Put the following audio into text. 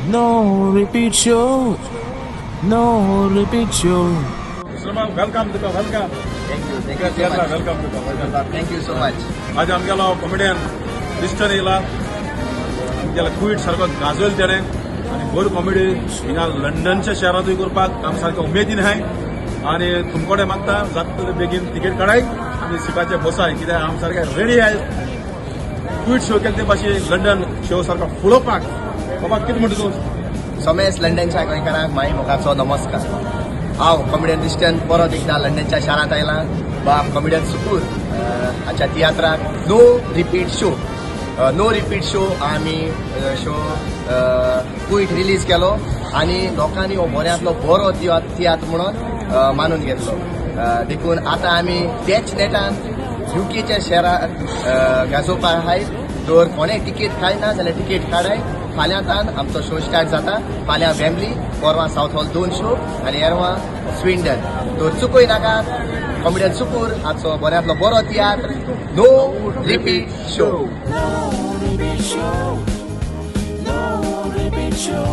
No repeat show. No repeat show. Welcome तुका, welcome. Thank you, thank you so much. Welcome तुका, welcome. Thank you so much. आज आमगेलो comedian Liston येयला. आमगेलो quite सारको गाजयल तेणें आनी बरी कॉमेडी हिंगा लंडनच्या शहरांतूय करपाक आम सारकें उमेदीन आहाय. आनी तुमकोडे मागता, जाता तितले बेगीन तिकेट काडाय आनी सिटाचेर बसाय, कित्याक आम सारके रेडी आहाय क्वीट शो केले ते भाशेन लंडन शो सारको फुलोवपाक. बाबा, कितें म्हणटा तूं? समेस लंडनच्या गोंयकारांक माई मोगाचो नमस्कार. हांव कॉमेडियन क्रिस्टन परत एकदां लंडनच्या शारांत आयला बाब कॉमेडियन सुकूर हाच्या तियात्राक No Repeat Show. No Repeat Show आमी शो क्वीट रिलीज केलो आनी लोकांनी हो बऱ्यांतलो बरो तियात्र म्हणून मानून घेतलो. देखून आतां आमी तेच नेटान युकेच्या शहरात गाजोवपाक आहाय. तर कोणें तिकेट काडना जाल्यार तिकेट काडाय. फाल्यां तान आमचो शो स्टार्ट जाता. फाल्यां वेम्बली, परवां सावथ हॉल दोन शो आनी येरवां स्विंडन. तर चुकय नाका कॉमेडियन सुकूर हाचो बऱ्यांतलो बरो तियात्र no repeat show. No repeat show. No repeat show.